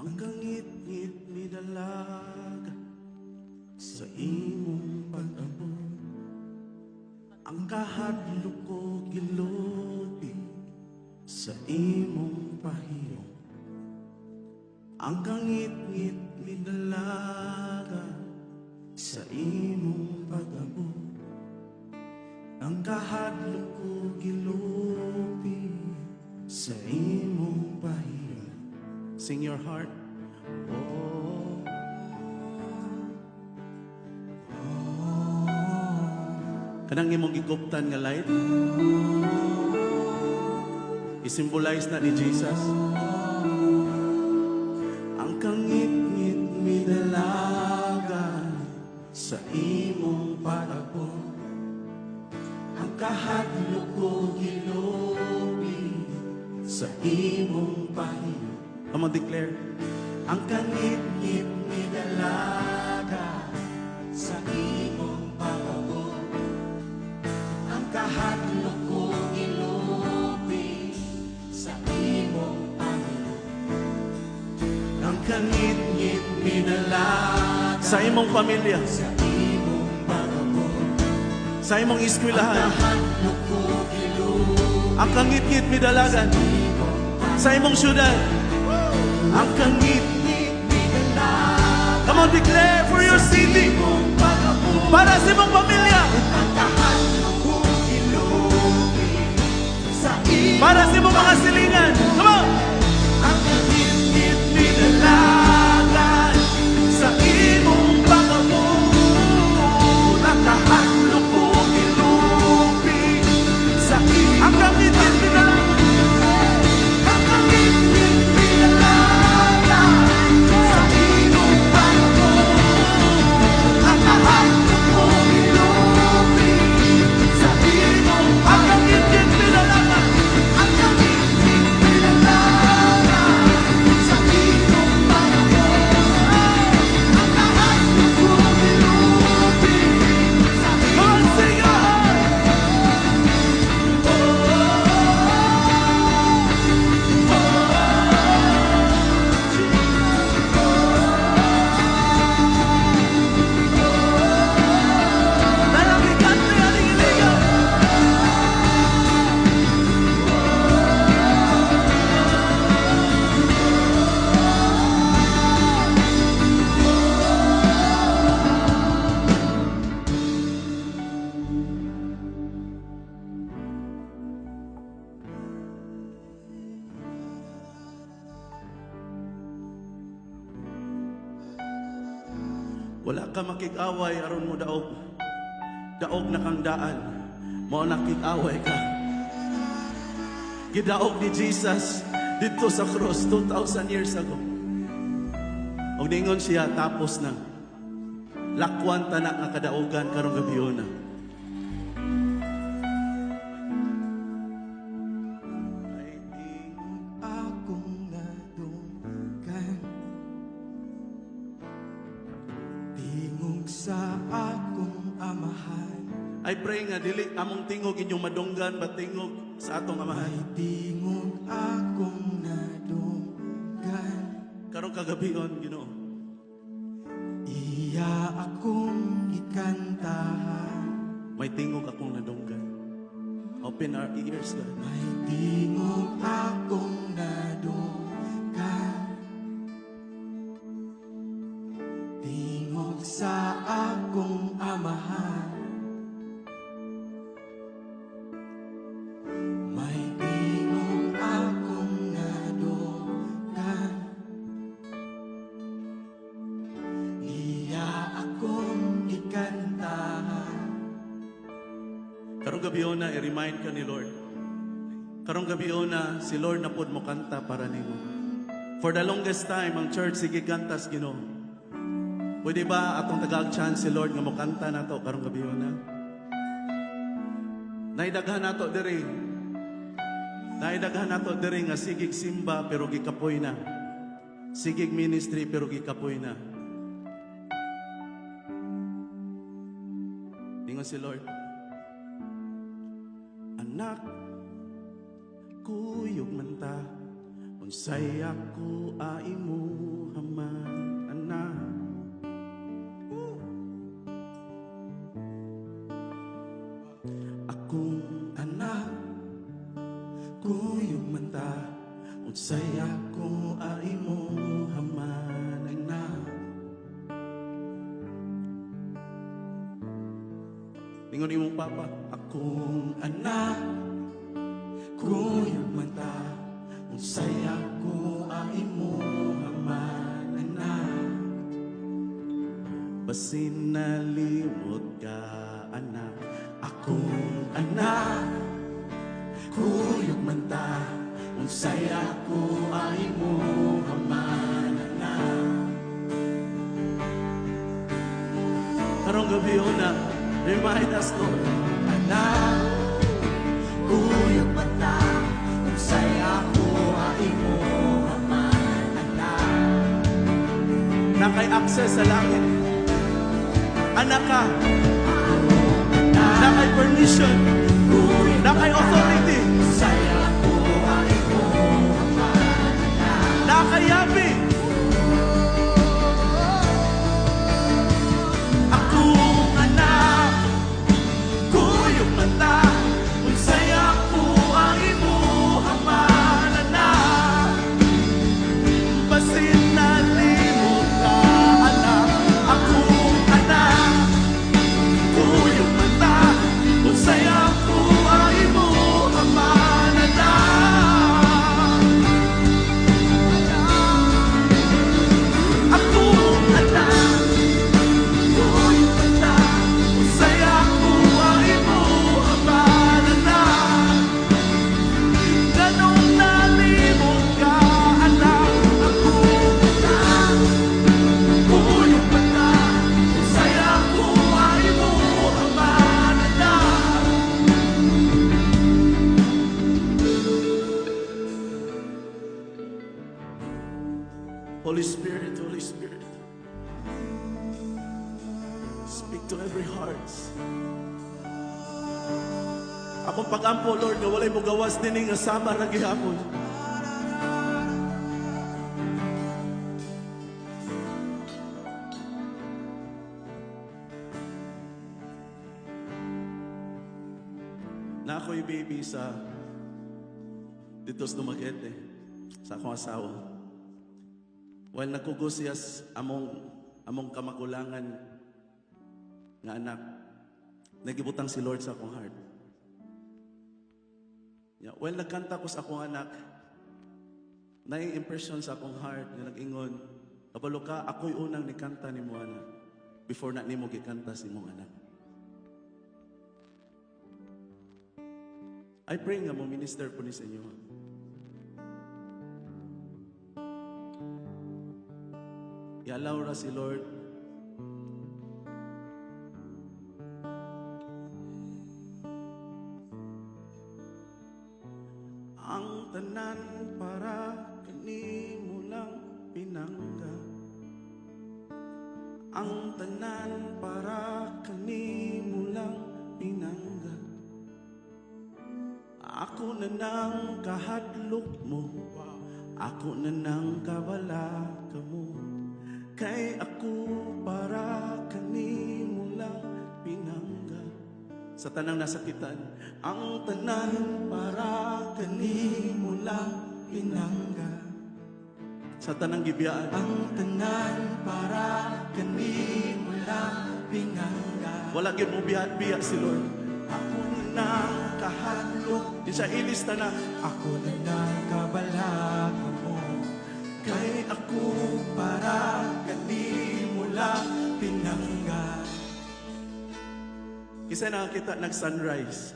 Ang kangitngit midalaga sa imong pag-abot. Ang kahadlok ko gilupi sa imong pahiyom. Ang kangitngit midalaga sa imong pag-abot. Ang kahadlok ko gilupi sa imong pahiyom. Sing your heart. Oh, oh. Kanang imong giguptan nga light, i-symbolize na ni Jesus. Ang kangitngit midalaga sa imong pag-abot. Ang kahadlok ko gilupi sa imong pahiyom. Come on, declare. Ang kangitngit midalaga sa imong pag-abot. Ang kahadlok ko gilupi sa imong pahiyom. Ang kangitngit midalaga sa imong pamilya, sa imong pag-abot. Sa imong eskwelahan. Kahadlok ko gilupi Ang kangitngit midalagan sa imong syudad. Ang kangitngit midalaga Come on, declare for your city. imong pag-abot. Para sa imong pamilya. Ang kahadlok ko gilupi sa imong Para sa imong mga silingan. Come on! Ang kangitngit midalagan sa imong pag-abot. Ang kahadlok ko gilupi sa imong Ang kangitngit midalagan. Ang kangitngit midalaga sa imong pag-abot. Ang kahadlok ko gilupi sa imong Ang kangitngit midalagan. Ang kangitngit midalaga sa imong pag-abot. Ang kahadlok ko gilupi sa Come on, imong sing your heart. Nalangikante aning iligan. Wala ka makig-away aron mo daog. Daog na kang daan. Mao nakig-away ka. Gidaog ni Jesus didto sa cross 2,000 years ago. Og ningon siya, "Tapos na." Lakwan ta na nga kadaugan karong gabiona. May tingog akong nadunggan, tingog sa akong Amahan. I pray nga dili among tingog inyong madunggan ba tingog sa atong Amahan. May tingog akong nadunggan. Karong kagabion, Ginoo. Iya akong gikantahan. May tingog akong nadunggan. Open our ears, God. May tingog akong nadunggan, tingog sa akong Amahan. May tingog akong nadunggan. Iya akong gikantahan. Karong gabiona, i-remind ka ni Lord. Karong gabiona, si Lord na pod mo kanta para nimo. For the longest time, ang church sige kantas Ginoo. Pwede ba atong tagaag chance si Lord nga mo kanta nato karong gabiona? Naidaghan nato diri. Naidaghan nato diri nga sigig simba pero gikapoy na. Sigig ministry pero gikapoy na. Ingon si Lord, "Anak, kuyog man ta, unsa Unsay ako a imuha man, anak. Akong anak, kuyog man ta. Unsay ako a imuha man, anak. Ingon imong papa, akong anak, kuyog man ta. Unsay ako a imuha man, anak. Basin nalimot ka, anak. Akong anak, kuyog man ta. Unsay ako a imuha man, anak. Karong gabi na, remind us, Lord. Anak, kuyog man ta. Unsay ako a imuha man, anak. Na kay access sa langit. Anak ka. Na kay permission. Na kay authority. Unsay ako a imuha man, anak. Na kay yabi. Akong anak, kuyog man ta. Unsay ako a imuha man, anak. Basin nalimot ka, anak. Akong anak, kuyog man ta. Unsay ako a imuha man, anak. Akong anak, kuyog man ta. Unsay ako a imuha man, anak. Ganong nalimot ka, anak. Akong anak, kuyog man ta. Unsay ako a imuha man, anak. Holy Spirit, Holy Spirit, speak to every heart. Akong pag-ampo, Lord, nga walay mogawas dinhi nga sama ra gihapon. Na ako'y baby sa dito sa Dumaguete, sa akong asawa. While nagkugos siya among kamagulangan nga anak, nagibutang si Lord sa akong heart. Yeah, while nagkanta ko sa akong anak, nai-impression sa akong heart nga nag-ingon, kabalo ka, ako'y unang nikanta nimo anak, before na nimo gikanta si imong anak. I pray nga mo minister po ni sa inyo. I-allow ra si Lord ang tanan para kanimo lang pinangga. Ang tanan para kanimo lang pinangga. Ako na nang kahadlok mo, ako na nang kabalaka mo. Kay ako para kanimo lang pinangga. Sa tanang nasakitan, ang tanan para kanimo lang pinangga. Sa tanang gibiyaan, ang tanan para kanimo lang pinangga. Wala gyud mo biya si Lord. Ako na nang kahadlok. Di siya ilis tanan. Ako na nang kabalaka mo. Kay ako para kanimo lang pinangga. Kinsa nakakita nag-sunrise?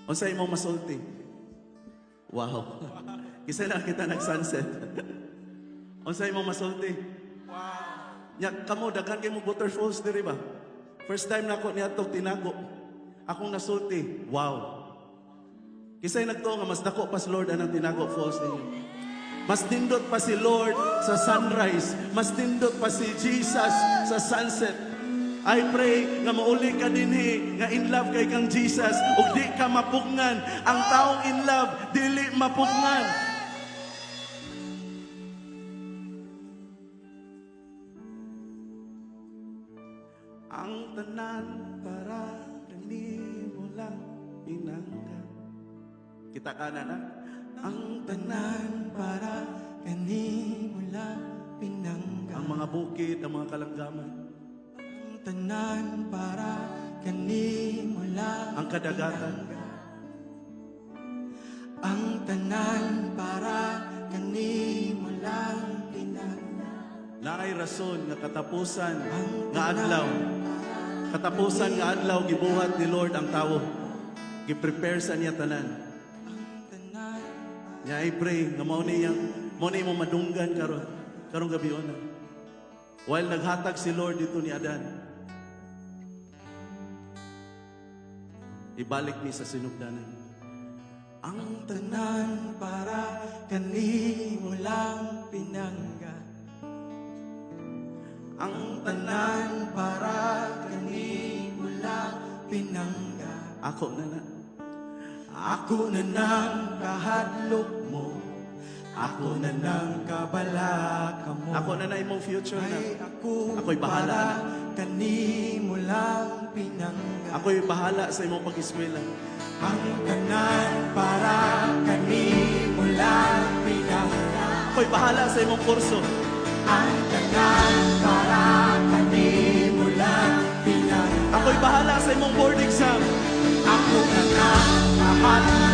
Unsa imong masulti? Wow. Kinsa nakakita nag-sunset? Unsa imong masulti? Wow. Nya kamo daghan kay mo waterfalls diri ba? First time nako niadtog Tinago. Akong nasulti, wow. Kinsay nagtuo nga mas dako pa si Lord anang Tinago Falls ninyo. Mas nindot pa si Lord sa sunrise. Mas nindot pa si Jesus sa sunset. I pray nga mauli ka dinhi nga in love kay kang Jesus ug di ka mapugngan. Ang taong in love dili mapugngan. Ang tanan para kanimo lang pinangga. Kita ka na na. Ang tanan para kanimo lang pinangga. Ang mga bukid, ang mga kalanggaman, Ang tanan para kanimo lang ang kadagatan. Pinangga. Ang tanan para kanimo lang pinangga. Naay rason nga katapusan Ang nga adlaw. Katapusan nga adlaw, gibuhat ni Lord ang tawo. Gi-prepare sa niya tanan. Ang tanan. Nya I pray nga mao ni imong madunggan karon karong gabiona. While naghatag si Lord dito ni Adan, ibalik mi sa sinugdanan. Ang tanan para kanimo lang pinangga. Ang Tanan para kanimo lang pinangga. Ako na na. Ako na nang kahadlok mo. Ako na nang kabalaka mo. Ako na na imong future na. Ay ako Ako'y bahala para na. kanimo lang pinangga. Ako'y bahala sa imong pag-eskwela. Ang tanan para kanimo lang pinangga. Ako'y bahala sa imong kurso. Ang tanan para kanimo lang pinangga. Ako'y bahala sa imong board exam. Ako na nang kahadlok